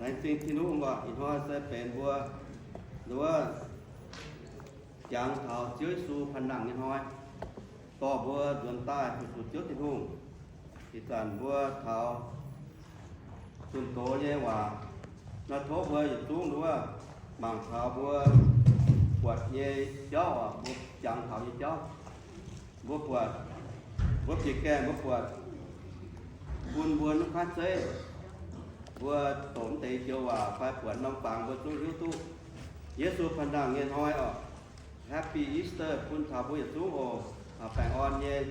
Laengz zingh Tin-Hungh oc. Ih hnoi se benx mbuo nduov jangx taux Ziouv Yesu panh nangh nyei hnoi, dorh mbuo nzuonx daaih fu-sux Ziouv Tin-Hungh. Ih zanc mbuo taux zunh doz nyei waac, naaiv tov mbuo yietc zungv nduov mangc taux mbuo buatc nyei jauv oc, mbuo jangx taux nyei jauv. Mbuo buatc, mbuo bieqc gaengh mbuo buatc bun mbuo mv kaav zeiv, mbuo doqc mv deix joux waac fai buatc norm fangx mbuo zungv hiuv duqv Yesu panh nangh nyei hnoi oc. Happy Easter bun taux mbuo yietc zungv oc. Baengh orn nyei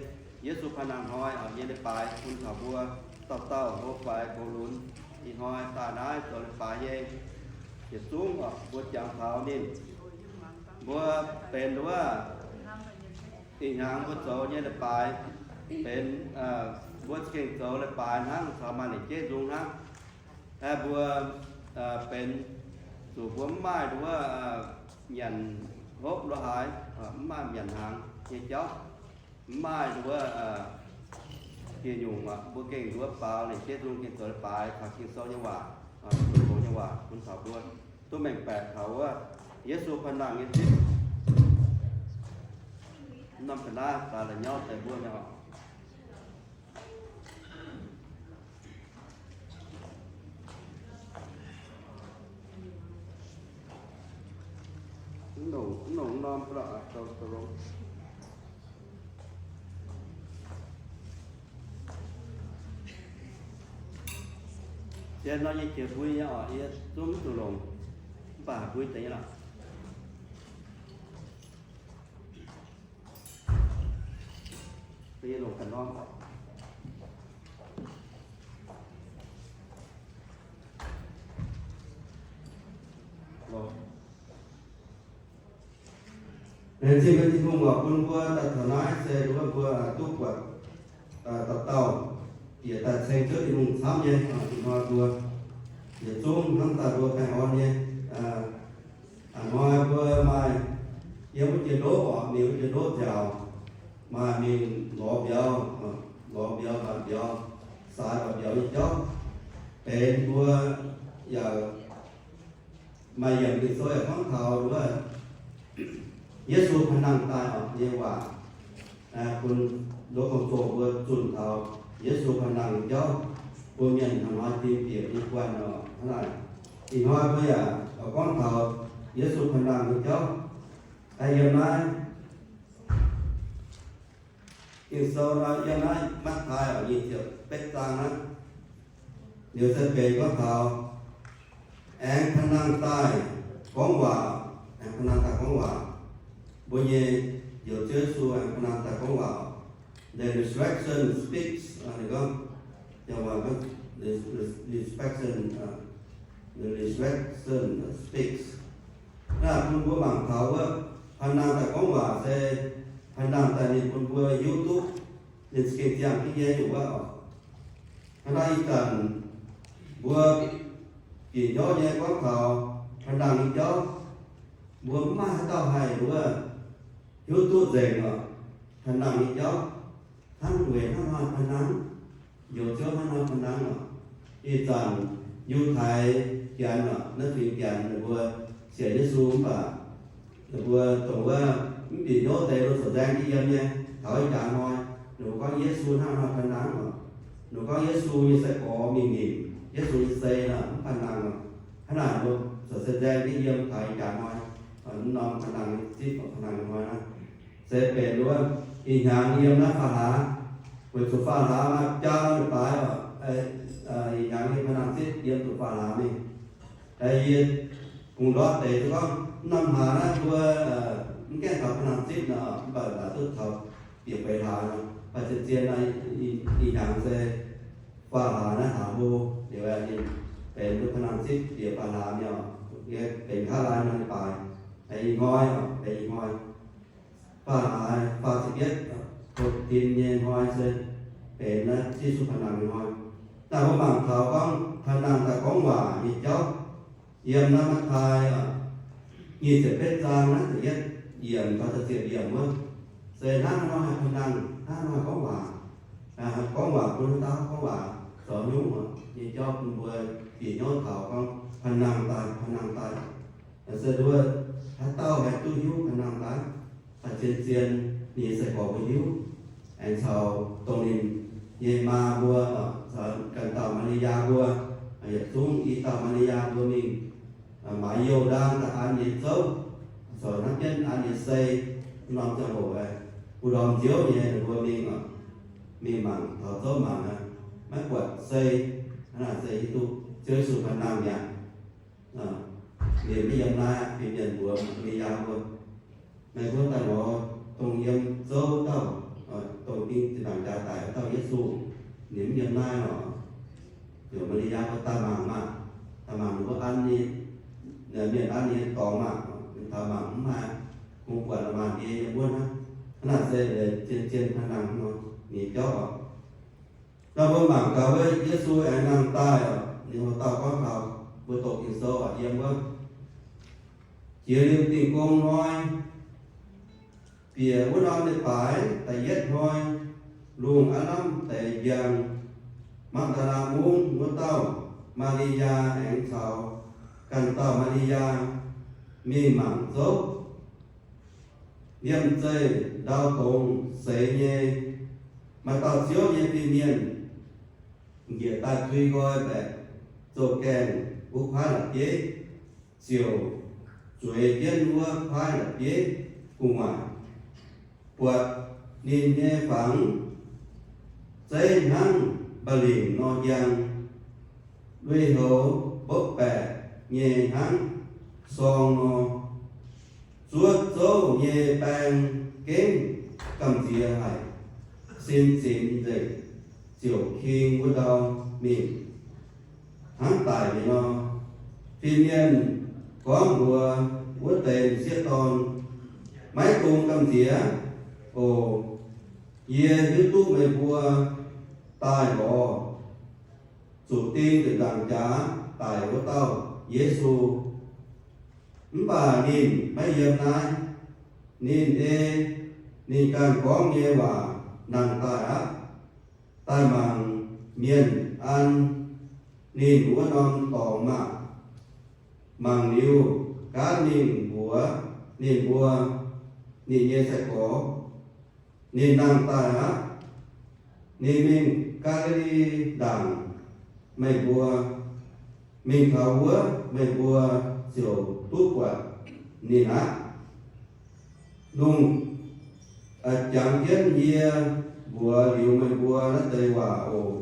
Yesu panh nangh hnoi oc, nyei leiz-baaix bun taux mbuo dauh dauh, mbuo faix goux lunx. Ih hnoi daaih naaiv zoux leiz-baaix nyei yietc zungv oc, mbuo jangx taux ninh. Mbuo benx nduov ih hnyangx mbuo zoux nyei leiz-baaix benx, mbuo za'gengh zoux leiz-baaix hnangv caux maaih lengc jeiv nzung hnangv. Aeqv, mbuo benx zuqc mbuo mv maaih nduov nyanc hopv lo haaix, mv maaih nyanc hnaangx nyei jauv, mv maaih nduov bieqc nyungc, mbuo gengh nduov baaux lengc jeiv nzung gengh zoux leiz-baaix taux Ging-Sou nyei waac, zoux nyei waac bun taux mbuo duqv mengh baeqc taux wuov Yesu panh nangh nyei zipv. Norm ga'naaiv daaih la'nyauv deix mbuo nyei oc. Mv longc, mv longc norm lorqc, zoux, zoux longx. Zien nor yie jiex mbui nyei oc, yie zungv mv zuqc longc, mv baac mbui deix nyei lorqc. Laengz zingh Tin-Hungh oc, bun mbuo daaih taux naaiv se nduov mbuo duqv buatc dauh dauh bieqc daaih ceng Ziouv Tin-Hungh camv nyei. Ih hnoi mbuo yietc zungv hnamv daaih mbuo baengh orn nyei. Ih hnoi mbuo maaih yiem wuov jiex ndoqv oc, mingh wuov jiex ndoqv nziaauc, maaih mingh lorz mbiauz, lorz mbiauz, mbatc mbiauz, saaix mbatc mbiauz nyei jauv. Benx mbuo yaac maaih yiemc Ging-Sou yaac gorngv taux wuov Yesu panh nangh daaih oc nyei waac, bun ndoqv gong-zoh mbuo zunh taux Yesu panh nangh nyei jauv, bun mienh hnangv hnoi dingh bieqc nyei guanh oc. Hnangv naaic, ih hnoi mbuo yaac gorngv taux Yesu panh nangh nyei jauv. Yiem naaiv Ging-Sou nor, yiem naaiv Matv^taai nyic ziepc betv zaang naaiv, liuz se benx gorngv taux aengx panh nangh daaih gorngv waac, aengx panh nangh daaih gorngv waac. Mbuo nyei Njoux Ziouv Yesu aengx panh nangh daaih gorngv waac. The resurrection speaks, ninh gorngv, the resurrection, the resurrection speaks. Naaiv bun mbuo mangc taux wuov panh nangh daaih gorngv waac se panh nangh daaih ninh bun mbuo hiuv duqv ninh za'gengh ziangh jienv nyei nyungc wuov oc. Hnangv naaiv ih zanc mbuo bieqc hnyouv nyei gorngv taux panh nangh nyei jauv, mbuo mv maaih haaix dauh haih wuov hiuv duqv nzengc oc. Panh nangh nyei jauv hnangv weic hnangv haaix panh nangh, Njoux Ziouv hnangv haaix panh nangh oc. Ih zanc Yiutai Janx oc, naaiv fingx Janx ninh mbuo sienx Yesu mv baac ninh mbuo dongh wuov mv bieqc hnyouv deix mbuo corc nzaeng jienv yiem nyei taux ih jaax hnoi, ninh mbuo gorngv Yesu hnangv haaix panh nangh oc. Ninh mbuo gorngv Yesu nyei sai-gorx mingh nimc Yesu nyei sei nor mv panh nangh oc. Hnangv naaic mbuo corc se nzaeng jienv yiem taux ih jaax hnoi, mv norm panh nangh nyei zipv oc, panh nangh nyei hnoi naaiv. Se benx wuov ih hnyangx yiem naaiv faam hlaax, weic zuqc faam hlaax maaih biaa norm leiz-baaix oc. Ih hnyangx yiem panh nangh zipv yiem zuqc faam hlaax mingh. Yie kungx ndortv deix duqv gorngv norm hlaax naaiv mbuo mv gaengh taux panh nangh zipv nor, mv baac laaix duqv taux bieqc feix hlaax nor, baac zien-zien nor ih hnyangx se faam hlaax naaiv hlaax hlo liuz, ninh benx duqv panh nangh zipv bieqc faam hlaax nyei oc. Yie benx nqa'haav laai norm leiz-baaix, ih hnoi oc, benx ih hnoi. Faam hlaax faah ziepc yietv, hoqc tin nyei hnoi se benx naaiv Yesu panh nangh nyei hnoi. Daaih mbuo mangc taux gorngv panh nangh daaih gorngv waac nyei jauv, yiem naaiv Matv^taai nyic ziepc betv zaang naaiv da'yietv yiemc taux da'ziepc yiemc wuov, se hnangv nor haih panh nangh, hnangv nor haih gorngv waac, gorngv waac bun haaix dauh gorngv waac. zoux nyungc nyei jauv bun mbuo bieqc hnyouv taux gorngv panh nangh daaih, panh nangh daaih. Se nduov haaix dauh haih duqv hiuv panh nangh daaih, haih zien zien ninh nyei sai-gorx mbuo hiuv, aengx caux dongh ninh nyei maa mbuo, caux ganh dauh Maa^li^yaa mbuo, yietc zungv i dauh Maa^li^yaa mbuo mingh maaiz Yo^ndaang daaih an ninh nyei zouv, caux hnangv jienv an ninh nyei sei. Norm ziangh hoc, mbuo ndorm nziouv nyei ninh mbuo mingh, mingh mangc taux zouv mangc, maiv buatc sei. Hnangv naaic se hiuv duqv Ziouv Yesu panh nangh mi'aqv. Ninh maiv yiem naaiv aqv. Fih mienh mbuox Maa^li^yaa mbuo, meih mbuo daaih lorz dongh yiem zouv wuov dauh, dongh ding zinh ndaangc jaax daic wuov dauh Yesu, ninh mv yiem naaiv lorqc. Ziouc Maa^li^yaa mbuo daaih mangc maah, daaih mangc ninh mbuo an ninh, mienh an ninh nyei dorngx maah, ninh taux mangc mv maaih, kungx buatc maaih ndie yiem wuov hnangv. Hnangv naaic se zien zien hnangv nangh nor, ninh jauv oc. Nor mbuo mangc gaax wuov Yesu aengx nangh daaih oc, ninh hoc dauh gorngv taux mbuo doqc Ging-Sou oc, yiem wuov Jiex liuz Dingh Gong Hnoi, bieqc wuov norm leiz-baaix da'yietv hnoi, lungh aav lamh deix njang, Magv^ndaa^laa Mungv wuov dauh Maa^li^yaa aengx caux ganh dauh Maa^li^yaa mingh mangc zouv. Liemh zeih ndau dongz seix nyei, maaih dauh Ziouv nyei fin-mienh njiec daaih tui nqoi mbaeqc zouv gaengh wuov kuaaiv la'bieiv, ziouc zueiz jienv wuov kuaaiv la'bieiv gu'nguaaic, buatc ninh nyei fangx zeiv hnangv mba'lingc nor njang, lui-houx mbopv baeqc nyei hnangv sorng nor. Zuov zouv nyei baeng gengh gamh nziex haic. Sin zinx nzengc ziouc king wuov ndau mingh hnangv daic mi'aqv nor. Fin-mienh gorngv mbuox wuov deix m'sieqv dorn, Maiv dungx gamh nziex oc. Yie hiuv duqv meih mbuo daaih lorz zuqc ding nzengc ndaangc jaax daic wuov dauh Yesu. Mv baac ninh maiv yiem naaiv. Ninh ei ninh ganh gorngv nyei waac nangh daaih aqv. Daaih mangc mienh an ninh wuov norm dorngx maah! Mangc liuz, gaanv mingh mbuox ninh mbuo, ninh nyei sai-gorx, Ninh nangh daaih aqv. Ninh mingh Gaa^li^li Ndaangc. Meih mbuo mingh taux wuov, meih mbuo ziouc duqv buatc ninh aqv. Lungh jangx jienv yie mbuox liuz meih mbuo naaiv deix waac oc.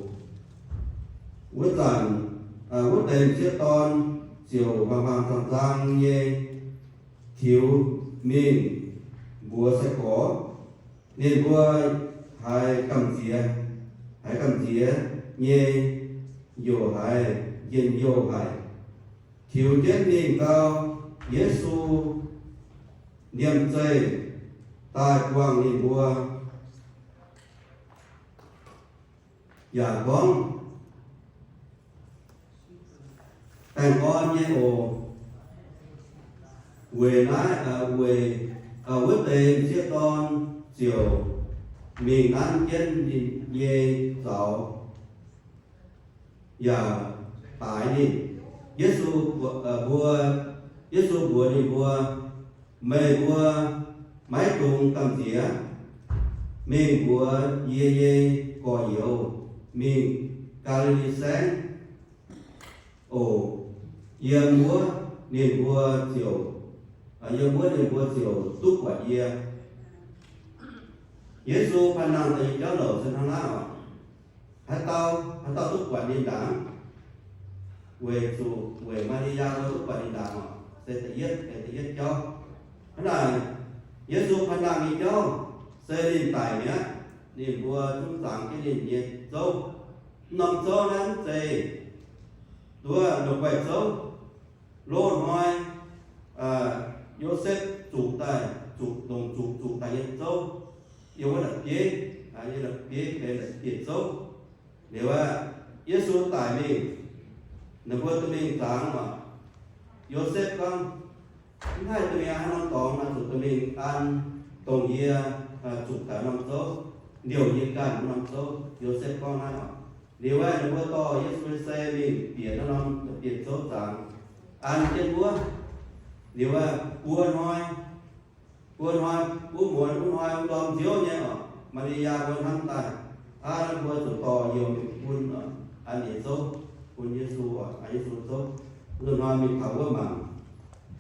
Wuov zanc wuov deix m'sieqv dorn ziouc hmuangx-hmuangx nzang-nzang nyei tiux mingh mbuox sai-gorx. Ninh mbuo haiz gamh nziex, haiz gamh nziex nyei, youc haiz njien-youh haic. Tiux jienv mingh gau, Yesu liemh zeih daaih buangh ninh mbuo, yaac gorngv, Baengh orn nyei oc. Weic naaiv, weic wuov deix m'sieqv dorn ziouc mingh nanv jienv ninh nyei zaux, yaac daix ninh. Yesu mbuo, Yesu mbuox ninh mbuo, Meih mbuo maiv dungx gamh nziex. Mingh mbuox yie nyei gorx-youz mingh Gaa^li^li Saengv oc. Yiem wuov ninh mbuo ziouc, yiem wuov ninh mbuo ziouc duqv buatc yie. Yesu paan nangh daaih nyei jauv louc se hnangv naaiv oc. Haaix dauh, haaix dauh duqv buatc ninh ndaangc? Weic zuqc, weic Maa^li^yaa mbuo duqv buatc ninh ndaangc oc. Se da'yietv, da'yietv jauv. Hnangv naaic, Yesu paan nangh nyei jauv se ninh daic mi'aqv. Ninh mbuo zungv zangx jienv ninh nyei zouv. Mv norm zouv naaiv mv zeiz nduov longc guaih zouv. Loz-hnoi Yosepv zuqc daaih, zuqc longc zuqc, zuqc daaih nyei zouv, yiem wuov la'bieiv, yiem la'bieiv benx la'bieiv zouv. Liuz aqv, Yesu daic mingh, ninh mbuo dorh mingh zangx oc. Yosepv gorngv, Mv haih dorh mingh an norm dorngx, zuqc dorh mingh an dongh yie zuqc daaih norm zouv, liouh yie ganh wuov norm zouv. Yosepv gorngv naaiv oc. Liuz aeqv, ninh mbuo dorh Yesu nyei sei mingh bieqc naaiv norm bieqc zouv zaangc, an jienv wuov. Liuz aeqv, buo hnoi, buo hnoi, wuov muonz wuov hnoi wuov ndorm nziouv nyei oc, Maa^li^yaa mbuo hnamv daaih, aav, mbuo zuqc dorh youz mingh bun, an yietc zouv bun Yesu oc, an Yesu zouv. Wuov hnoi mingh taux wuov mangc,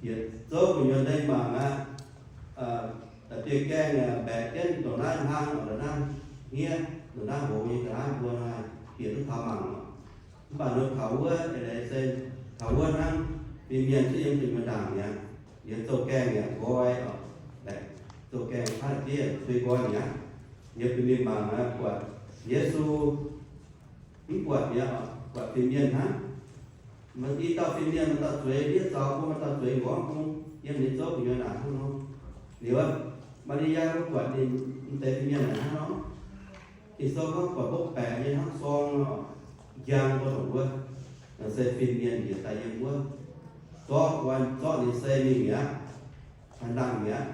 bieqc zouv gu'nyuoz ndeic mangc aqv. Da'biei gaengh mbaeqc jienv ndongc naaiv hlang, ndongc naaiv hniev, ndongc naaiv hoz nyei ga'naaiv mbuo haih bieqc duqv taux mangc oc. Mv baac nor taux wuov, eix leiz se taux wuov hnangv, fin-mienh zungv yiem gu'nyuoz ndaangc mi'aqv. Yiem zouv-gaengh yaac nqoi oc, laengz zouv-gaengh paaiv diev sueih nqoi mi'aqv. Yiem fin-mienh mangc aqv, buatc Yesu mv buatc mi'aqv oc, buatc fin-mienh hnangv. Maaih i dauh fin-mienh, maaih dauh zueiz ndiev zaux bung, maaih dauh zueiz nqorngv bung, yiem ninh zouv gu'nyuoz naaic hnangv nor. Liuz, Maa^li^yaa mbuo buatc ninh mv deix fin-mienh naaic hnangv nor. Ging-Sou gorngv buatc mbopv baeqc nyei hnangv sorng nor, njang mbuo longc wuov, se fin-mienh njiec daaih yiem wuov, zorqv, zorqv ninh sei mingh mi'aqv, haaix ndangh mi'aqv,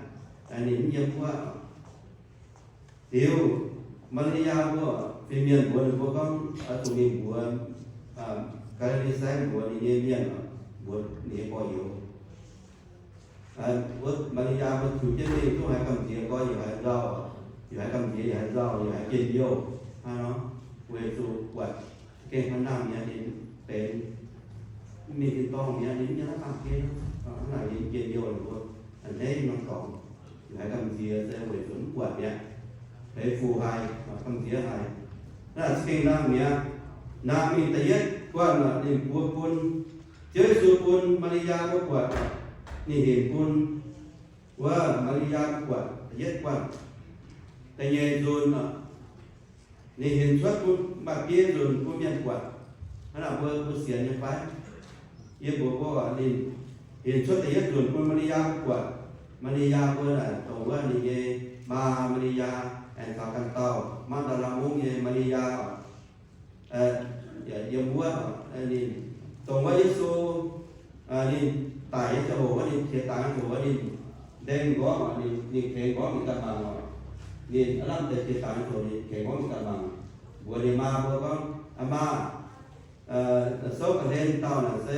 ninh mv yiem wuov. Liuz, Maa^li^yaa mbuo, fin-mienh mbuox ninh mbuo gorngv, oix zuqc mingh mbuox Gaa^li^li Saengv, mbuox ninh nyei mienh, mbuox ninh nyei gorx-youz. Wuov Maa^li^yaa mbuo ziux jienv mingh zungv haiz gamh nziex gorx, yaac haiz nzauh, yaac haiz gamh nziex, yaac haiz nzauh, yaac haiz njien-youh hnangv nor, weic zuqc buatc gengh haaix nangh mi'aqv, ninh benx mingh tin-dorngh mi'aqv, ninh mv nyei hnangv naaic, hnangv naaic ninh njien-youh ninh mbuo, a'hneiv norm dorngx, yaac haiz gamh nziex se weic zuqc mv buatc mi'aqv, heix fuc haic, gamh nziex haic. Naaiv za'gengh nangh mi'aqv. Nangh mingh da'yietv guanh, ninh mbuo bun, Ziouv Yesu bun Maa^li^yaa mbuo buatc, ninh hinc bun wuov Maa^li^yaa mbuo buatc da'yietv guanh. Da'nyeic nzunc, ninh hinc cuotv bun, maaih biei nzunc bun mienh buatc. Hnangv naaic mbuo, mbuo sienx nyei fai? Yie mbuox mbuo, ninh hinc cuotv da'yietv nzunc bun Maa^li^yaa mbuo buatc. Maa^li^yaa mbuo naaic dongh wuov ninh nyei maa Maa^li^yaa, aengx caux ganh dauh Maa^ndaa^laa Mungv nyei Maa^li^yaa oc. Yiem wuov, ninh dongh wuov Yesu, ninh daic nyei ziangh hoc wuov, ninh qiex dangx ziangh hoc wuov, ninh ndeng nqorngv, ninh kengx nqorngv ninh ganh mangc oc. Ninh aav lamh deix qiex dangx ziangh hoc ninh kengx nqorngv ninh ganh mangc, mbuox ninh maa mbuo gorngv, Aa maa, souv ga'hlen dauh naaic se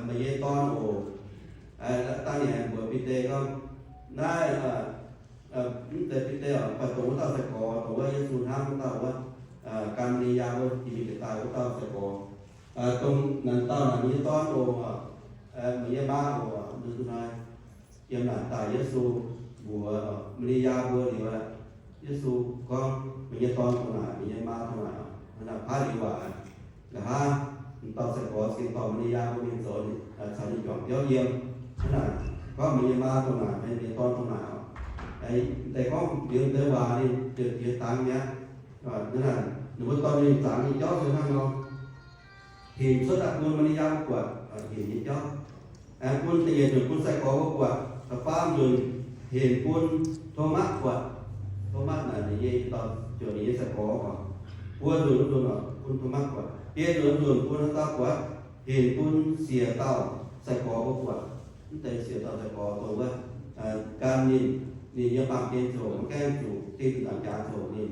meih nyei dorn oc. Dangh ninh aengx mbuox Bide gorngv, naaiv, mv zeiz Bide oc, mv baac dongh wuov dauh sai-gorx, dongh wuov Yesu hnamv wuov dauh wuov, gan Maa^li^yaa wuov, jiex mingh jiez daaih wuov dauh sai-gorx, dongh naaic dauh naaic meih nyei dorn oc, meih nyei maa oc. Nduov hnoi yiem naaic daaih Yesu mbuox Maa^li^yaa mbuo liuz, Yesu gorngv, meih nyei dorn dongh naaic, meih nyei maa dongh naaic. Hnangv naaic paaiv liuz waac, nqa'haav dauh sai-gorx za'gengh dorh Maa^li^yaa mbuo mingh zoux, caux ninh juangc biauv yiem. Hnangv naaic gorngv, meih nyei maa dongh naaic, meih nyei dorn dongh naaic oc. Deix gorngv liuz deix waac ninh ziouc jiex dangx mi'aqv. Hnangv naaic ninh mbuo dorh ninh zaangc nyei jauv se hnangv nor. Hinc cuotv daaih bun Maa^li^yaa mbuo buatc, hinc nyei jauv. Aengx bun da'nyeic nzunc bun sai-gorx mbuo buatc. Da'faam nzunc hinc bun Tomatv buatc. Tomatv naaic ninh nyei, dauh ziouc ninh nyei sai-gorx oc. Buo nzunc, nzunc oc, bun Tomatv buatc. Biei nzunc, nzunc bun haaix dauh buatc? Hinc bun siec dauh sai-gorx mbuo buatc. Mv deix siec dauh sai-gorx dongh wuov, gan ninh, ninh yiem baamh gen ziouc hoc, maiv gaengh zuqc dingh zuqc naanc jaax ziouc hoc ninh,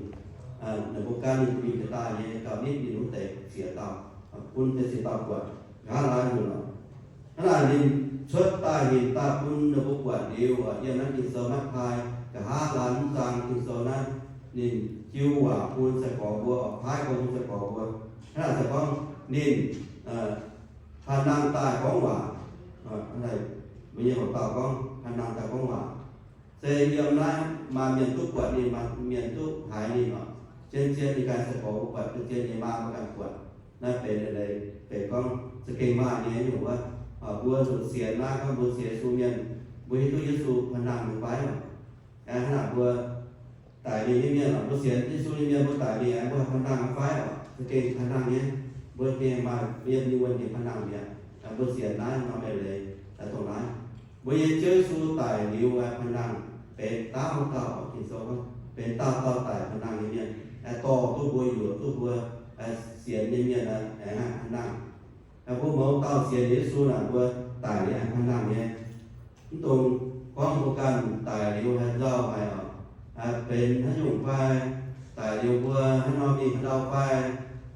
ninh mbuo gan ninh mingh jiez daaih nyei gauh nitv ninh wuov deix siec dauh, bun deix siec dauh buatc nqa'haav laai nzunc oc. Hnangv naaic ninh cuotv daaih hinc daaih bun ninh mbuo buatc liuz, yiem naaiv Ging-Sou Matv^taai nqa'haav laai mv zaang Ging-Sou naaiv, ninh jiu waac bun sai-gorx mbuo oc, paaiv gong bun sai-gorx mbuo. Hnangv naaic se gorngv ninh panh nangh daaih gorngv waac. Mbuo nyei hoc dauh gorngv panh nangh daaih gorngv waac. Se yiem naaiv maaih mienh duqv buatc ninh, maaih mienh duqv haiz ninh oc. Zien-zien ninh ganh sai-gorx mbuo buatc, zien-zien nyei maa mbuo ganh buatc. Naaiv benx eix leiz benx gorngv za'gengh maaih nyei nyungc wuov. Mbuo zuqc sienx naaiv gorngv mbuo sienx Yesu mienh, mbuo hiuv duqv Yesu panh nangh nyei fai oc. Hnangv naaic mbuo daic mingh nyei mienh oc, mbuo sienx Yesu nyei mienh mbuo daic mingh, mbuo haih panh nangh nyei fai oc? Za'gengh panh nangh nyei. Mbuo gengh maaih yiem nyei wuonh gengh panh nangh mi'aqv. Mbuo sienx naaiv norm eix leiz dongh naaiv. Mbuo nyei Ziouv Yesu daic liuz panh nangh benx dauh dauh oc. Ging-Sou gorngv benx dauh dauh daic panh nangh nyei mienh, dorh duqv mbuo, yuoqc duqv mbuo sienx nyei mienh aengx haih panh nangh. Mbuo mouz dauh sienx Yesu naaic mbuo daic liuz haih panh nangh nyei. Mv dungx gorngv mbuo ganh daic liuz haih nzauh haic oc, benx haaix nyungc fai, daic liuz mbuo haaix nor mingh haaix ndau fai,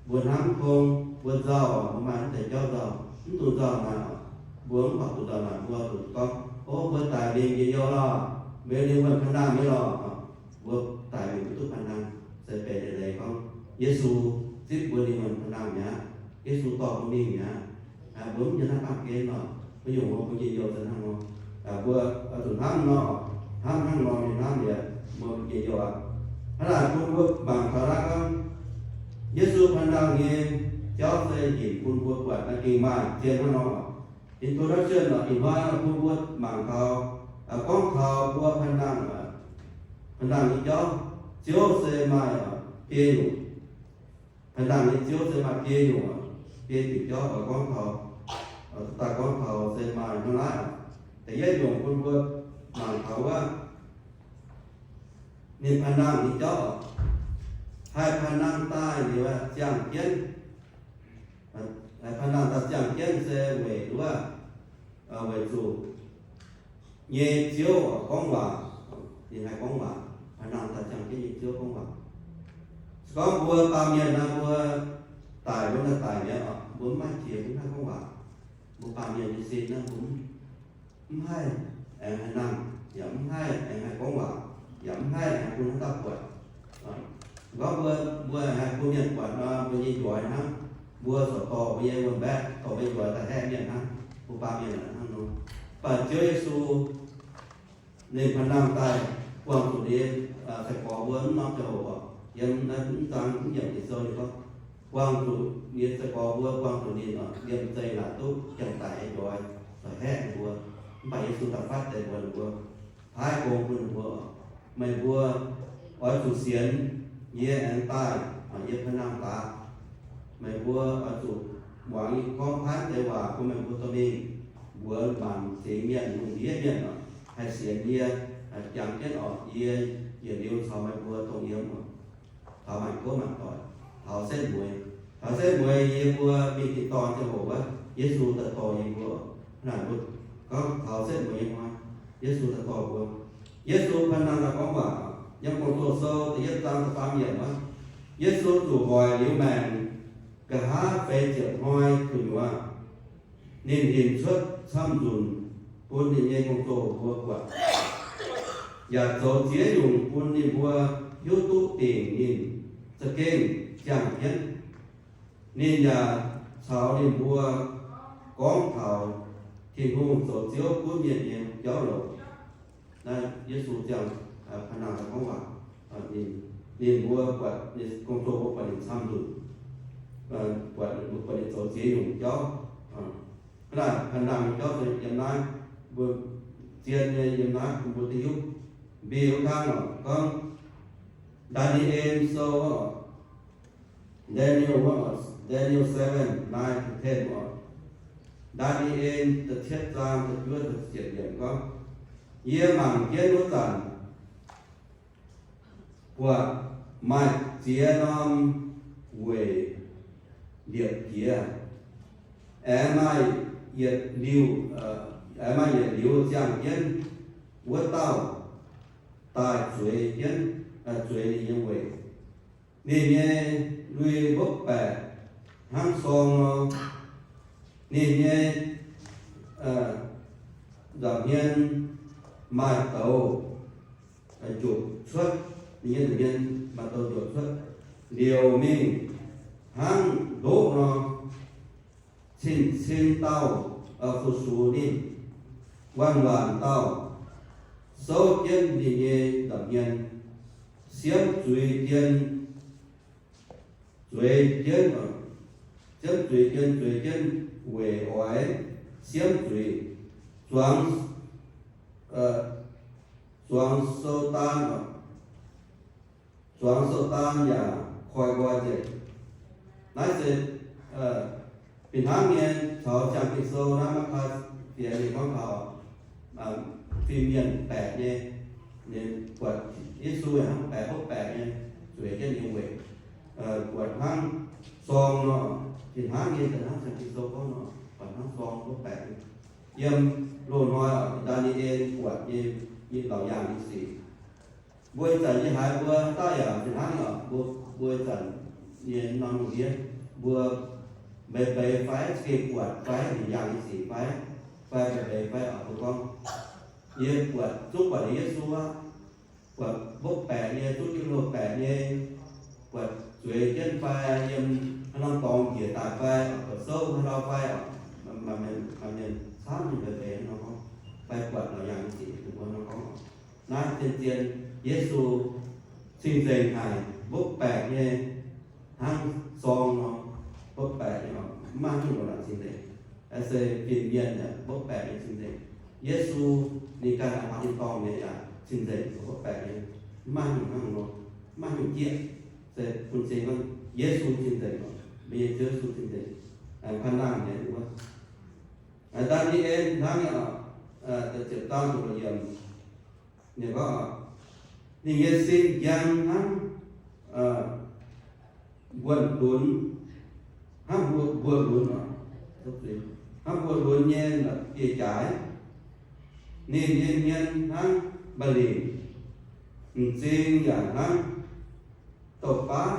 Mbuo hnamv tong, mbuo nzauh, mbuo maaih mv deix jauv nzauh, mv dungx nzauh naaic oc. Mbuo mv horpc zuqc nzauh naaic, mbuo zuqc gorngv, O, mbuo daic mingh njien-youh lorh, mbuo ninh wuonh paan-nangh nyei lorh. Mbuo daic mingh mv duqv paan-nangh, se benx eix leiz gorngv Yesu zipv mbuo ninh wuonh paan-nangh mi'aqv. Yesu dorh mbuo mingh mi'aqv. Mbuo mv nyei hnangv baamh gen lorh, mbuo nyungc mbuo bun njien-youh se hnangv nor. Mbuo zuqc hnamv nor, hnamv hnangv nor, mienh hnamv liuz mbuo bun njien-youh aqv. Hnangv naaic bun mbuo mangc taux naaiv gorngv, Yesu paan-nangh nyei jauv se hinc bun mbuo buatc naaiv gengh maaih zien hnangv nor. Introduction nor, ih hnoi bun mbuo mangc taux, gorngv taux mbuo paan-nangh, paan-nangh nyei jauv, Ziouv se maaih biei nyungc. Paan-nangh nyei Ziouv se maaih biei nyungc, biei diuc jauv oix gorngv taux, daaih gorngv taux se maaih hnangv naaiv. Da'yietv nyungc bun mbuo mangc taux wuov, ninh paan-nangh nyei jauv, haih paan-nangh daaih liuz ziangh jienv. Paan-nangh daaih ziangh jienv se weic wuov, weic zuqc nyei Ziouv gorngv waac. Ninh haih gorngv waac. Paan-nangh daaih ziangh jienv nyei Ziouv gorngv waac. Se gorngv mbuo baamh mienh naaiv, mbuo daic, mbuo naaiv daic mi'aqv oc, mbuo mv maaih qiex mbuo mv haih gorngv waac. Mbuo baamh mienh nyei sin naaiv, mbuo mv haih aengx haih nangh, yaac mv haih aengx haih gorngv waac, yaac mv haih aengx bun haaix dauh buatc. Gorngv mbuo, mbuo aengx haih bun mienh buatc nor, mbuo nyei njoix hnangv, mbuo corc dorh mbuo nyei wuonh mbaeqv, dorh mbuo nyei njoix daaih haeqv mienh hnangv, mbuo baamh mienh hnangv nor. Mv baac Ziouv Yesu ninh paan-nangh daaih buangh zuqc ninh nyei sai-gorx mbuo mv norm ziangh hoc oc, yiem naaiv mv zaang mv yiemc Ging-Sou ninh gorngv, buangh zuqc ninh nyei sai-gorx mbuo, buangh zuqc ninh oc, liemh zeih naaic duqv janx-daic nyei njoix doic haeqv ninh mbuo. Mv baac Yesu da'faatv deix mbuox ninh mbuo, paaiv gong bun ninh mbuo, Meih mbuo oix zuqc sienx yie aengx daaih yiem paan-nangh daaih. Meih mbuo oix zuqc muangx yie gorngv paanv deix waac bun meih mbuo dorh mingh mbuox maanc fingx mienh, lungh ndiev mienh oc, haih sienx yie, jangx jienv oc, yie yietc liuz caux meih mbuo dongh yiem oc, taux maanc gouv maanc doic, taux setv mueiz. Taux setv mueiz yie mbuo mingh tin-dorngh ziangh hoc wuov, Yesu daaih dorh yie mbuo. Naaic mbuo gorngv taux setv mueiz nyei hnoi, Yesu daaih dorh mbuo. Yesu paan-nangh daaih gorngv waac, yiem Gong-Zoh Sou da'yietv zaang da'faam yiemc wuov, Yesu zuqc hoic liuz maengc nqa'haav feix ziepc hnoi gu'nyuoz, ninh hinc cuotv camv-nzunc bun ninh nyei gong-zoh mbuo buatc, yaac zoux ziex nyungc bun ninh mbuo hiuv duqv dingc ninh za'gengh ziangh jienv. Ninh yaac caux ninh mbuo gorngv taux Tin-Hungh zoux Ziouv gunv mienh nyei jauv longc. Naaiv Yesu ziangh, paan-nangh daaih gorngv waac, ninh, ninh mbuo buatc, ninh gong-zoh mbuo buatc ninh camv-nzunc, buatc, buatc ninh zoux ziex nyungc jauv. Hnangv naaic, paan-nangh nyei jauv se yiem naaiv, mbuo zien nyei yiem naaiv bun mbuo duqv hiuv. Mbius hnangv oc, gorngv Ndaa^ni^en Sou, Daniel, Daniel seven, nine to ten oc. Ndaa^ni^en da'cietv zaang da'juov da'ziepc yiemc gorngv, Yie mangc jienv wuov zanc, buatc maaih ziex norm weic liepc jiez, aengx maaih yietc liuz, aengx maaih yietc liuz ziangh jienv wuov dauh daaih zueiz jienv, zueiz ninh nyei weic. Ninh nyei lui mbopv baeqc hnangv sorng nor. Ninh nyei nza'hmien maaih douz njopc cuotv, ninh nyei nza'hmien maaih douz njopc cuotv, liouc mingh hnangv ndoqv nor. Cing-cing dauh fu-sux ninh, waanc-waanc dauh souv jienv ninh nyei nza'hmien, siemv zuiz jien, zueiz jienv, siemv zuiz jien, zueiz jienv weic oix siemv zuiz, zuangx, zuangx sou daan, zuangx sou daan yaac koi nqoi nzengc. Naaiv se fih hnangv nyei caux Ziangh Ging-Sou naaiv Matv^taai Fienx ninh gorngv taux fim mienh baeqc nyei, ninh buatc Yesu hnangv baeqc, hopv baeqc nyei, zueiz jienv ninh nyei weic, buatc hnangv sorng nor, fih hnangv nyei, hnangv Ziangh Ging-Sou gorngv nor, buatc hnangv sorng hopv baeqc nyei. Yiem loz-hnoi Ndaa^ni^en buatc nyei, nyei laauc yaangh nyei sic. Mbuo ih zanc yie haiz mbuo dauh yaac fih hnangv nyei oc, mbuo, mbuo ih zanc nyei norm lungh ndiev, mbuo mbeix mbeix fai, za'gengh buatc fai, ninh yangh nyei sic fai, fai mbeix mbeix fai oc, mbuo gorngv, yie buatc, zungv buatc nyei Yesu aqv. Buatc mbopv baeqc nyei, zungv jienv hlo baeqc nyei, buatc zueiz jienv fai, yiem haaix norm dorngx njiec daaih fai, buatc souv haaix dauh fai oc, maaih mienh camv nyei mbeix mbeix nor gorngv, fai buatc lorz yangh nyei sic, mbuo nor gorngv oc. Naaiv zien-zien Yesu cing-nzengc haic, mbopv baeqc nyei hnangv sorng nor, mbopv baeqc nyei oc, mv maaih haaix nyungc lorqc cing-nzengc. Se fin-mienh yaac mbopv baeqc nyei cing-nzengc. Yesu ninh ganh aqv, hnangv tin-dorngh nyei yaac cing-nzengc, mbopv baeqc nyei, mv maaih haaix nyungc hnangv nor, mv maaih haaix nyungc jieqv. Se bun cing gorngv Yesu cing-nzengc oc, mbuo nyei Ziouv Yesu cing-nzengc, paan nangh nyei wuov. Daan^nie^en hnangv nyei oc, ziepc zaang da'luoqc yiemc, ninh gorngv, ninh nyei sin njang hnangv mbuonx-lunx, hnangv mbuo, mbuo lunx oc, hnangv mbuo lunx nyei bieqc jaaix. Ninh nyei hmien hnangv mba'lingc, m'zing yaac hnangv douc baav.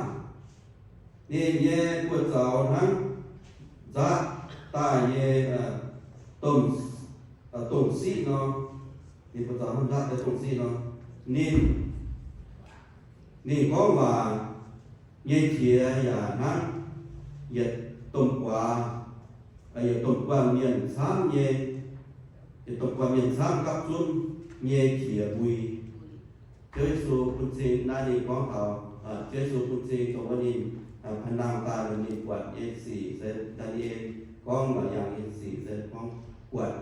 Ninh nyei buoz-zaux hnangv nzaatv daaih nyei domh, domh siqv nor. Ninh buoz-zaux hnangv nzaatv daaih domh siqv nor. Ninh, ninh gorngv waac nyei qiex yaac hnangv yietc domh guaax, yietc domh guanh mienh camv nyei, yietc domh guanh mienh camv gapv zunv nyei qiex mbui. Ziouv Yesu bun cing naaiv ninh gorngv taux, Ziouv Yesu bun cing dongh wuov ninh paan nangh daaih, ninh buatc nyei sic se Daan^nie^en gorngv lorqc yangh nyei sic se gorngv buatc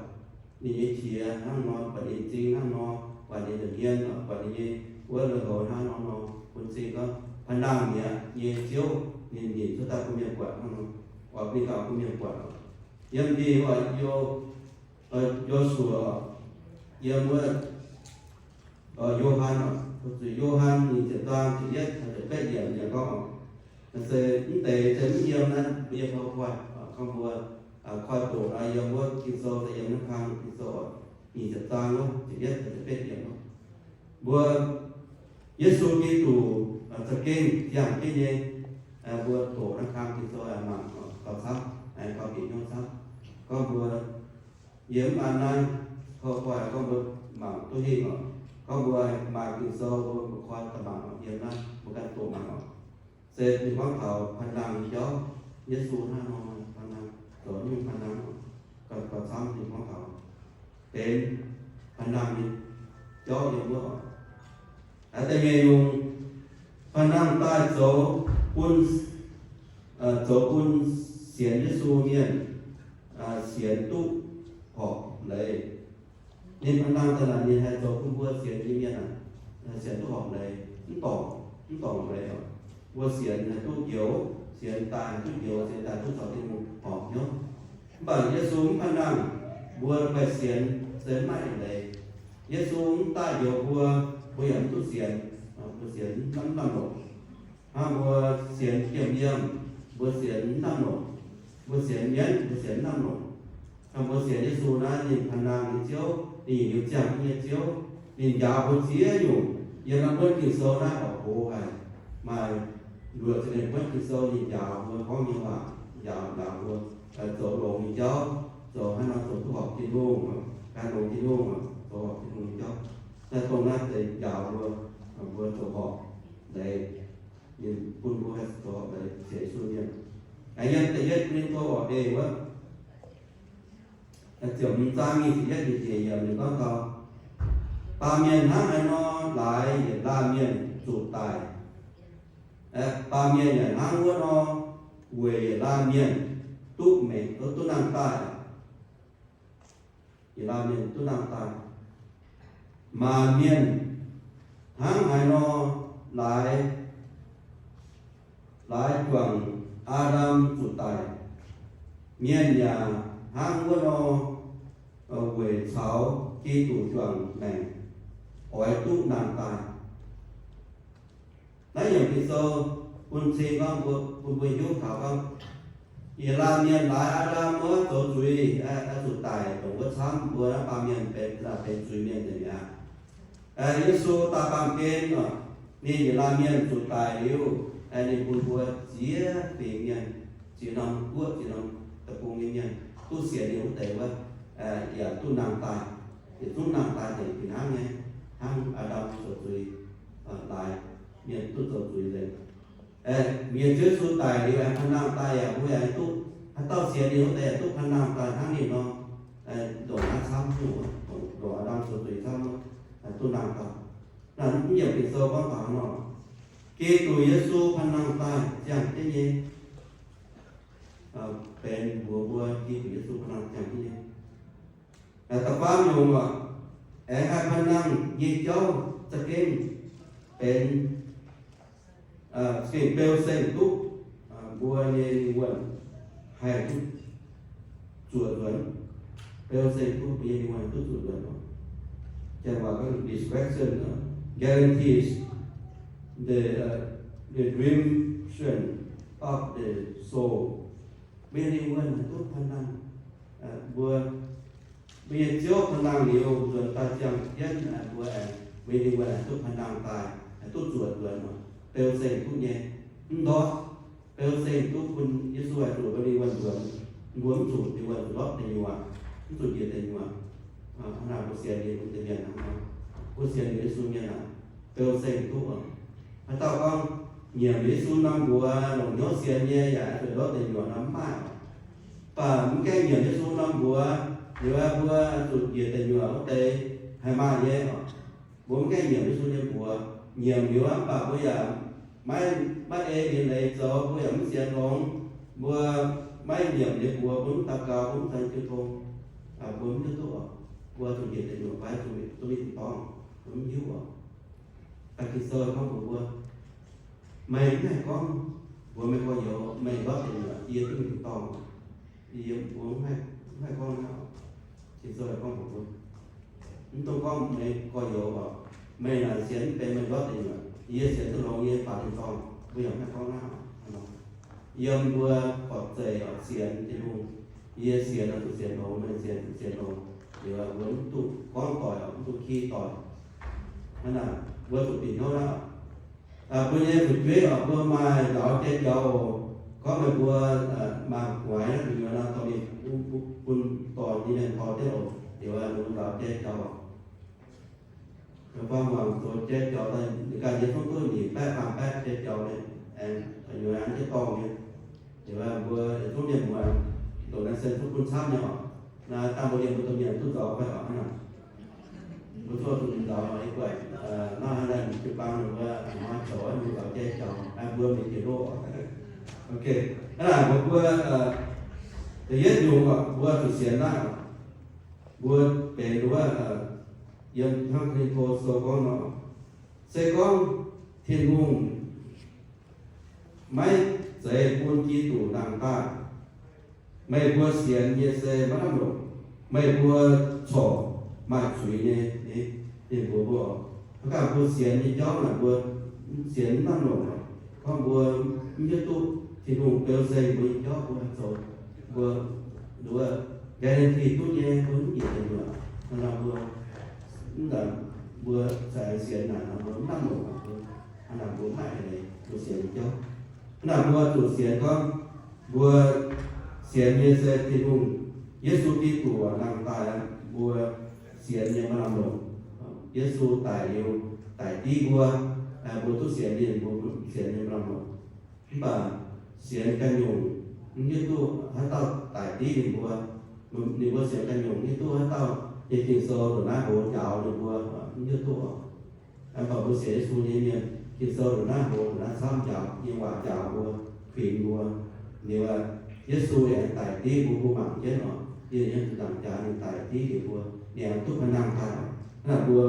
ninh nyei qiex hnangv nor, buatc ninh m'zing hnangv nor, buatc ninh nyei hmien, buatc ninh nyei wuov lui-houx hnangv nor nor, bun cing gorngv paan nangh mi'aqv nyei Ziouv, ninh nyinc cuotv daaih bun mienh buatc hnangv nor, oix bun gauh bun mienh buatc. Yiem ndin oc, Yo, Yo^suac, yiem wuov Yo^han oc, zuqc Yo^han nyic ziepc zaang ziepc yietv caux ziepc betv yiemc yaac gorngv oc, se mv deix se mv yiem naaiv mbuo nyei PowerPoint, gorngv mbuo koi doqc nor yiem wuov Ging-Sou se yiem naaiv kang Ging-Sou oc, nyic ziepc zaang wuov ziepc yietv caux ziepc betv yiemc oc. Mbuo Yesu Giduc za'gengh ziangh jienv nyei, mbuo doqc naaiv kang Ging-Sou mangc gauh camv, gauh bieqc hnyouv camv. Gorngv mbuo yiem naaiv PowerPoint gorngv mbuo mangc duqv hingh oc. Gorngv mbuo maaih Ging-Sou mbuo koi daaih mangc oc, yiem naaiv mbuo ganh doqc mangc oc. Se ninh gorngv taux paan nangh nyei jauv, Yesu hnangv nor paan nangh, zoux nyungc paan nangh oc, gauh camv ninh gorngv taux benx paan nangh nyei jauv yiem wuov oc. Da'nyeic nyungc, paan nangh daaih zoux bun, zoux bun sienx Yesu mienh sienx duqv horpc leiz. Ninh paan nangh daaih naaic ninh haih zoux bun mbuo sienx nyei mienh sienx duqv horpc leiz, mv dorngc, mv dorngc leiz oc. Mbuo sienx haih duqv njoux, sienx daaih haih duqv njoux, sienx daaih duqv caux Tin-Hungh horpc hnyouv. Mv baac Yesu mv paan nangh mbuo maaih sienx se mv maaih leiz. Yesu mv daaih njoux mbuo, mbuo yaac mv duqv sienx, mbuo sienx mv lamh longc. Hnangv mbuo sienx jiem yiem, mbuo sienx mv lamh longc. Mbuo sienx mienv, mbuo sienx mv lamh longc. Hnangv mbuo sienx Yesu naaiv, ninh paan nangh nyei Ziouv, ninh liuz ziangh nyei Ziouv, ninh njaaux mbuo ziex nyungc. Yiem naaiv buonv Ging-Sou naaiv oix gox haic, maaih luoqc ziepc nyeic buonv Ging-Sou ninh njaaux mbuo gorngv nyei waac, njaaux, njaaux mbuo zoux longx nyei jauv, zoux hnangv nor zoux duqv horpc Tin-Hungh, gan longx Tin-Hungh, zoux horpc Tin-Hungh nyei jauv. Naaiv dongh naaiv deix njaaux mbuo, mbuo zoux horpc leiz, ninh bun mbuo haih zoux horpc leiz sienx Yesu mienh. Yiem da'yietv Ko^lin^to oc, eix wuov, ziepc hmz zaang nyic ziepc yietv nyic ziepc yiemc ninh gorngv taux, baamh mienh hnangv haaix nor laaix yietc laanh mienh zuqc daic, baamh mienh yaac hnangv wuov nor weic yietc laanh mienh duqv mengh, duqv nangh daaih. Yietc laanh mienh duqv nangh daaih. Maanc mienh hnangv haaix nor laaix, laaix juangc Aa^ndam zuqc daic, mienh yaac hnangv wuov nor weic caux Giduc juangc maengc oix duqv nangh daaih. Naaiv yiemc Ging-Sou bun cing gorngv mbuo, bun mbuo hiuv taux gorngv, yietc laanh mienh laaix Aa^ndam wuov zoux zuiz, zuqc daic dongh wuov camv, mbuo naaiv baamh mienh benx, benx zuiz-mienh nzengc mi'aqv. Yesu daaih baamh gen oc, ninh yietc laanh mienh zuqc daic liuz, ninh bun mbuo ziex fingx mienh, ziex norm guoqv, ziex norm deic-bung nyei mienh duqv sienx liuz wuov deix wuov, yaac duqv nangh daaih, yietc zungv nangh daaih nzengc fih hnangv nyei, hnangv Aa^ndam zoux zuiz laaix, mienh duqv zoux zuiz nzengc. Mienh Ziouv Yesu daic liuz aengx panh nangh daaih yaac mbuo yaac duqv, haaix dauh sienx liuz wuov deix yaac duqv panh nangh daaih hnangv ninh nor, ndongc naaiv camv nyungc, ndongc Aa^ndam zoux zuiz camv, duqv nangh daaih. Naaiv mv yiemc Ging-Sou gorngv taux nor, Giduc Yesu panh nangh daaih ziangh jienv nyei, benx mbuox mbuo Giduc Yesu panh nangh ziangh jienv nyei. Da'faam nyungc oc, aengx haih panh nangh nyei jauv za'gengh benx, za'gengh beu seng duqv mbuo nyei lingh wuonh haih duqv zuoqc nzuonx. Beu seng duqv mbuo nyei lingh wuonh duqv zuoqc nzuonx oc. Janx waac gorngv resurrection guarantees the, the redemption of the soul. Mbuo nyei lingh wuonh haih duqv panh nangh, mbuo, mbuo nyei Ziouv panh nangh liuz nzuonx daaih ziangh jienv, mbuo, mbuo nyei lingh wuonh haih duqv panh nangh daaih, haih duqv zuoqc nzuonx oc. Beu seng duqv nyei, mv ndortv. Beu seng duqv bun Yesu haih zuoqc mbuo lingh wuonh nzuonx. Mbuo mv zuqc lingh wuonh zuqc ndortv deic nyuoqc, mv zuqc njiec deic nyuoqc. Hnangv naaic mbuo sienx liuz mbuo deix mienh hnangv nor, mbuo sienx liuz Yesu mienh aah, beu seng duqv oc. Haaix dauh gorngv nyiemc Yesu norm mbuox longc hnyouv sienx nyei yaac zuqc ndortv deic nyuoqc nor mv maaih oc. Mv baac mv gaengh nyiemc Yesu norm mbuox liuz, mbuo zuqc njiec deic nyuoqc wuov deix haih maaih nyei oc. Mbuo mv gaengh nyiemc Yesu nyei mbuox, nyiemc liuz mv baac mbuo yaac maiv, maiv ei ninh leiz zoux, mbuo yaac mv sienx longx, mbuo maiv nyiemc ninh mbuox, mbuo mv daux gaux, mbuo mv caux jiu tong, mbuo mv hiuv duqv oc. Mbuo zuqc njiec deic nyuoqc fai zuqc mingh, zuqc mingh tin-dorngh, mbuo mv hiuv oc. Da'gengh sou gorngv mbuox mbuo, meih mv haih gorngv mbuox meih gorx-youz, meih ndortv deic nyuoqc, yie duqv mingh tin-dorngh. Yie mbuo mv haih, mv haih gorngv naaiv oc. Ging-Sou gorngv mbuox mbuo, mv dungh gorngv meih gorx-youz oc, meih naaic sienx mv benx meih ndortv deic nyuoqc, yie sienx duqv longx yie faaux tin-dorngh. Mbuo yaac mv haih gorngv naaiv oc. Yiem mbuo buatc zeic oc, sienx Tin-Hungh, yie sienx oc, zuqc sienx longx, meih sienx zuqc sienx longx. Liuz mbuo mv dungh gorngv doic oc, mv dungh ki doic. Hnangv naaic mbuo zuqc bieqc hnyouv naaiv oc. Mbuo nyei fu'jueiv oc, mbuo maaih nzaaux jai jaux oc. Gorngv meih mbuo maaih guaix naaiv gu'nyuoz nor, dorh mingh bun dorh nyei mienh tor jienv oc. Liuz mbuo nzaaux jai jaux oc. Fang muangx zoux jai jaux daaih, ninh ganh nyei zungv duqv nyic baeqv faam baeqv jai jaux nyei, aengx gu'nyuoz aengx jienv dorngh nyei. Liuz mbuo zungv mienh muoz, ndongc naaiv se zungv bun camv nyei oc. Naaiv dangh mbuo liemh mbuo domh mienh duqv nzaaux fai oc hnangv naaic. Mbuo zuqc zuqc nzaaux oc, i guaix, naaiv haaix laih jiu-baang mbuo hnoi zoux mbuo nzaaux jai jaux, mbuo mingh jiex loh. Ok, hnangv naaic mbuo, mbuo, da'yietv nyungc oc, mbuo zuqc sienx naaiv oc. Mbuo benx wuov, yiem hnangv Ko^lin^to sou gorngv nor, se gorngv Tin-Hungh maiv zeiz bun Giduc nangh daaih, meih mbuo sienx nyei se maiv lamh longc. Meih mbuo corc maaih zuiz nyei. Ninh mbuox mbuo, mv baac mbuo sienx nyei jauv naaic mbuo sienx mv lamh longc. Gorngv mbuo mv hiuv duqv Tin-Hungh beu seng mbuo nyei jauv mbuo haih zoux, mbuo guarantee duqv nyei, mbuo mv njiec deic nyuoqc. Hnangv naaic mbuo, mv baac mbuo caux aengx sienx naaic nor mbuo mv lamh longc. Hnangv naaic mbuo mv maaih eix leiz mbuo sienx nyei jauv. Hnangv naaic mbuo zuqc sienx gorngv mbuo sienx nyei se Tin-Hungh, Yesu Giduc nangh daaih, mbuo sienx nyei maaih lamh longc. Yesu daic liuz, daic div mbuo, mbuo duqv sienx ninh, mbuo sienx nyei maaih lamh longc. Mv baac sienx ganh nyungc, mv hiuv duqv haaix dauh daic div ninh mbuo. Ninh mbuo sienx ganh nyungc, mv hiuv duqv haaix dauh nyei Ging-Sou ndongc naaiv hoz njaaux ninh mbuo, mv hiuv duqv oc. Mv baac mbuo sienx Yesu nyei mienh, Ging-Sou ndongc naaiv hoz, ndongc naaiv camv njaaux, nyei waac njaaux mbuo, kuinx mbuo. Liuz, Yesu yaac daic div mbuo, mbuo mangc jienv oc. Yie nyei zuqc nzaangc jaax ninh daic div liuz mbuo, ninh aengx duqv panh nangh daaih oc. Hnangv naaic mbuo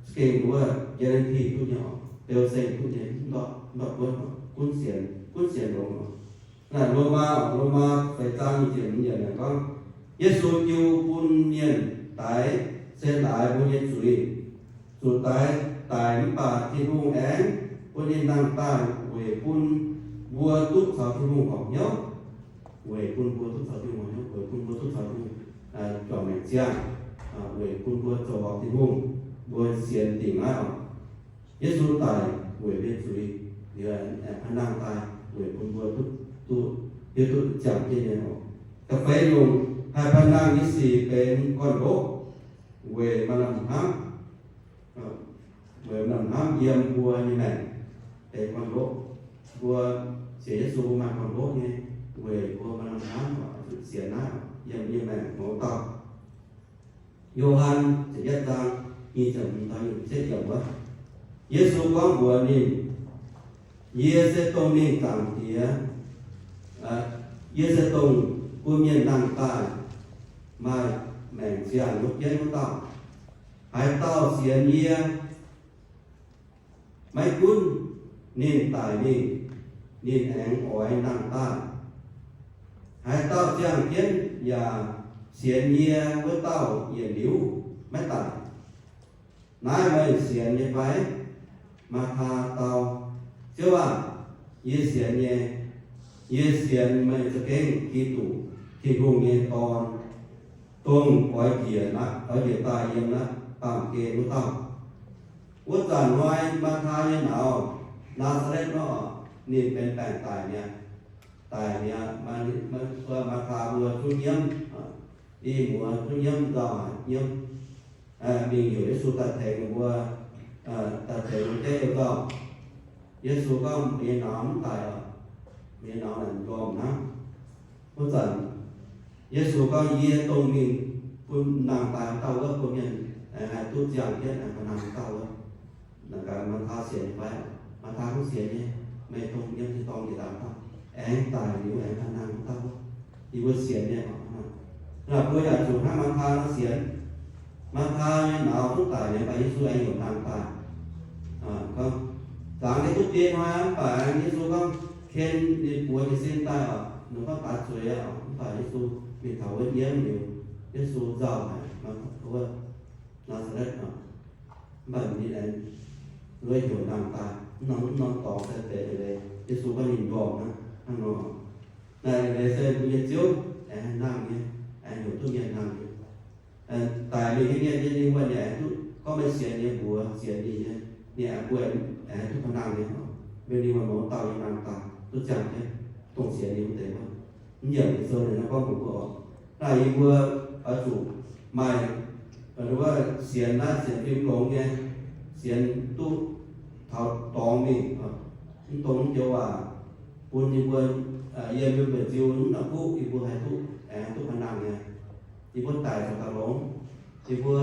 za'gengh wuov guarantee duqv nyei oc, beu seng duqv nyei, mv ndortv, mv ndortv buonv oc, gunv sienx, gunv sienx longx oc. Naaic Lomaa, Lomaa feix zaang nyic ziepc hmz yiemc gorngv, Yesu jiu bun mienh daix se laaix mbuo nyei zuiz. Zuqc daix daic mv baac Tin-Hungh aengx bun ninh nangh daaih weic bun mbuo duqv caux Tin-Hungh horpc hnyouv. Weic bun mbuo duqv caux Tin-Hungh horpc hnyouv, weic bun mbuo duqv caux Tin-Hungh juangc maengc ziangh, weic bun mbuo zoux horpc Tin-Hungh, mbuo sienx dingc naaiv oc. Yesu daic weic mbuo nyei zuiz, liuz aengx nangh daaih weic bun mbuo duqv, duqv, hiuv duqv ziangh jienv nyei oc. Da'feix nyungc, haih baac nangh nyei sic benx gorn-ndoqv weic maaih lamh hnamv, weic maaih lamh hnamv yiem mbuo nyei maengc benx gorn-ndoqv. Mbuo sienx Yesu maaih gorn-ndoqv nyei, weic mbuo maaih lamh hnamv zuqc sienx naaiv yiem nyei maengc mouz dauh. Yo^han ziepc yietv zaang nyic ziepc hmz taux nyic ziepc yietv yiemc wuov, Yesu gorngv mbuox ninh, Yie se dongh mingh Zaangc Diex, yie se dongh bun mienh nangh daaih maaih maengc ziangh wuov jienv wuov dauh. Haaix dauh sienx yie, maiv gunv ninh daic mingh, ninh aengx oix nangh daaih. Haaix dauh ziangh jienv yaac sienx yie wuov dauh yietc liuz maiv daic. Naaiv meih sienx nyei fai? Maathaa dau, Ziouv aah! Yie sienx nyei. Yie sienx meih za'gengh Giduc, Tin-Hungh nyei Dorn, dongh oix njiec, oix njiec daaih yiem naaiv baamh gen wuov dauh. Wuov zanc hnoi Maathaa nyei nauz, Naa^saa^letv nor, ninh benx baengc daic mi'aqv. Daic mi'aqv, Maathaa mbuo zungv nyiemv, i muoz zungv nyiemv, nzauh haic nyiemv, mingh heuc Yesu daaih tengx ninh mbuo, daaih tengx ninh mbuo jaiv youh nzauh. Yesu gorngv, Meih nyei nauz mv daic oc. Meih nyei nauz naaic m'njormh hnangv. Wuov zanc Yesu gorngv, Yie dongh mingh bun nangh daaih dauh wuov, bun mienh haih duqv ziangh jienv, haih baac nangh dauh wuov. Naaic gaax Maathaa sienx nyei fai? Maathaa gorngv, Sienx nyei, meih dongh yiem tin-dorngh njiec ndaangc dauh, aengx daic liuz aengx baac nangh wuov dauh wuov. Yie mbuo sienx nyei oc. Naaic mbuo yaac zuqc hnangv Maathaa nor sienx. Maathaa nyei nauz duqv daic mi'aqv, mv baac Yesu aengx heuc nangh daaih. Gorngv, Zaangc Diex duqv biei hnoi aqv, mv baac Yesu gorngv, Ken ninh buoz jiez sin daaih oc. Ninh gorngv, Daaix zueiz aqv oc. Mv baac Yesu mingh taux wuov nyiemv liuz, Yesu nzauh haic, wuov Naa^saa^letv oc. Mv baac ninh aengx heuc nangh daaih, mv norm, mv norm dorngx se deix eix leiz Yesu gorngv ninh m'njormh hnangv, hnangv nor. Naaic eix leiz se mbuo nyei Ziouv aengx haih nangh nyei, aengx heuc duqv mienh nangh nyei. Daic mingh nyei mienh nyei lingh wuonh ninh aengx duqv, gorngv meih sienx nyei mbuox, sienx ninh nyei, ninh aengx, mbuo aengx haih duqv baac nangh nyei. Mbuo lingh wuonh mouz dauh nyei nangh daaih duqv ziangh jienv, dongh sienx ninh wuov deix wuov. Mv nyiemc Ging-Sou ninh gorngv mbuox mbuo oc. Naaiv yie mbuo oix zuqc maaih, wuov, sienx naaiv sienx fim longx nyei, sienx duqv taux dorngx mingh, mv dongh mv joux waac bun yie mbuo yiem mbuo mbeix nziu mv nor kuv yie mbuo haih duqv, aengx duqv baac nangh nyei. Yie mbuo daic zoux gauh longx. Yie mbuo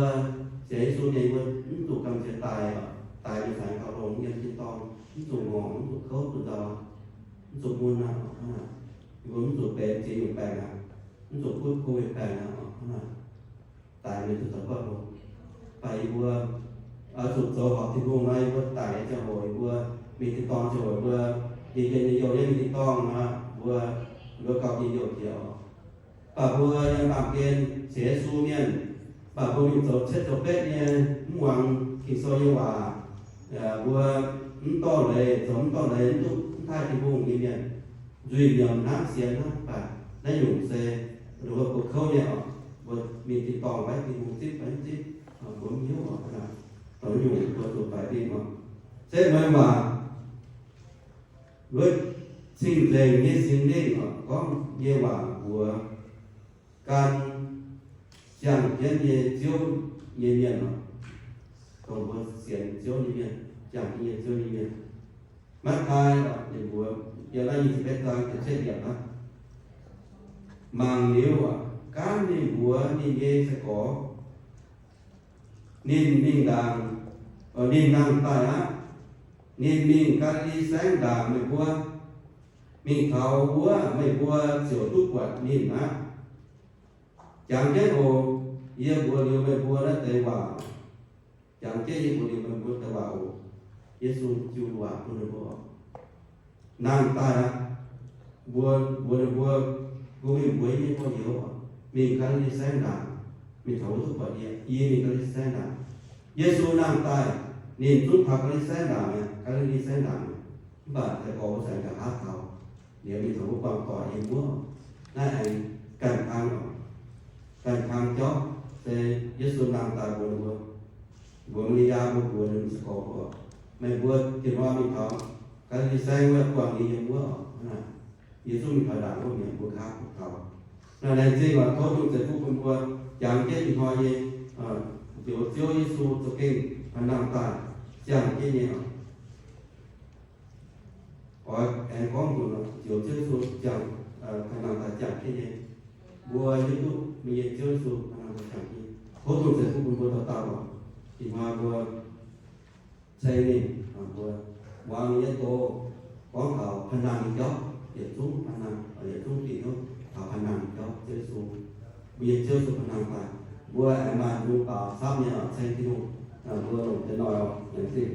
sienx Yesu nyei, yie mbuo mv zuqc gamh nziex daic oc. Daic mingh cingx gauh longx yiem tin-dorngh, mv zuqc ngorc, mv zuqc kouv, mv zuqc nzauh, mv zuqc mun aqv. Yie mbuo mv zuqc benx ziex nyungc baengc aqv, mv zuqc butv Covid baengc aqv. Daic mingh zuqc zoux buatc longx. Mv baac yie mbuo oix zuqc zoux horpc Tin-Hungh nor, yie mbuo daic nyei ziangh hoc yie mbuo mingh tin-dorngh ziangh hoc mbuo njien-youh nyei, mingh tin-dorngh aqv, mbuo, mbuo gauh njien-youh jiex oc. Mv baac mbuo yiem baamh gen sienx Yesu mienh, mv baac mbuo mingh zoux cietv zoux betv nyei, mv muangx Ging-Sou nyei waac, mbuo mv dorh leiz, zoux mv dorh leiz, mv duqv, mv taaih Tin-Hungh nyei mienh, nzuih nyiemc hnangv, sienx hnangv. Mv baac naaiv nyungc se mbuo kouv nyei oc. Mbuo mingh tin-dorngh maiv Tin-Hungh zipv maiv zipv, mbuo mv hiuv oc. Dongh naaiv nyungc mbuo zuqc faix fim oc. Se meih waac, wuov cing-nzengc nyei Singx Lingh oc, gorngv nyei waac mbuox gan ziangh jienv nyei Ziouv nyei mienh oc. Dongh mbuo sienx Ziouv nyei mienh, ziangh jienv nyei Ziouv nyei mienh. Matv^taai oc, ninh mbuox, yiem naaiv nyic ziepc betv zaang ziepc cietv yiemc aqv. Mangc liuz, gaanv ninh mbuox ninh nyei sai-gorx, ninh mingh ndaangc, ninh nangh daaih aqv. Ninh mingh Gaa^li^li Saengv ndaangc meih mbuo. Mingh taux wuov meih mbuo ziouc duqv buatc ninh aqv. Jangx jienv oc. Yie mbuox liuz meih mbuo naaiv deix waac. Jangx jienv yie mbuox liuz meih mbuo deix waac oc. Yesu jiu waac bun ninh mbuo oc. Nangh daaih aqv. Mbuo, mbuox ninh mbuo, mbuo mingh mbuox yie mbuo youz oc, mingh Gaa^li^li Saengv ndaangc, mingh taux wuov duqv buatc yie. Yie mingh Gaa^li^li Saengv ndaangc. Yesu nangh daaih, ninh zungv taux Gaa^li^li Saengv ndaangc mi'aqv, Gaa^li^li Saengv ndaangc mi'aqv. Mv baac sai-gorx wuov zanc nqa'haav taux, liuz mingh taux wuov buangh doic yiem wuov. Naaiv aengx ganh kang oc, ganh kang jauv se Yesu nangh daaih mbuox ninh mbuo, mbuox Maa^li^yaa mbuo, mbuox ninh sai-gorx mbuo, meih mbuo diex hnoi mingh taux Gaa^li^li Saengv wuov buangh yie yiem wuov oc. Hnangv naaic. Yesu mingh taux ndaangc wuov mi'aqv, mbuo nqa'haav taux. Naaiv laengz zingh oc, tov Tin-Hungh ceix fuqv bun mbuo jangx jienv ih hnoi nyei, njoux Ziouv Yesu za'gengh hnangv nangh daaih ziangh jienv nyei oc. Oix aengx gorngv nzunc, njoux Ziouv Yesu ziangh, hnangv nangh daaih ziangh jienv nyei. Mbuo hiuv duqv mbuo nyei Ziouv Yesu hnangv nangh daaih ziangh jienv. Tov Tin-Hungh ceix fuqv bun mbuo dauh dauh oc. Ih hnoi mbuo ceng ninh, mbuo muangx ninh nyei doz, gorngv taux hnangv nangh nyei jauv, yietc zungv hnangv nangh, yietc zungv dingc hnyouv taux hnangv nangh nyei jauv Ziouv Yesu. Mbuo nyei Ziouv Yesu hnangv nangh daaih, mbuo aengx maaih nzung baaux camv nyei oc, ceng Tin-Hungh, mbuo longc deix noic oc, laengz zingh.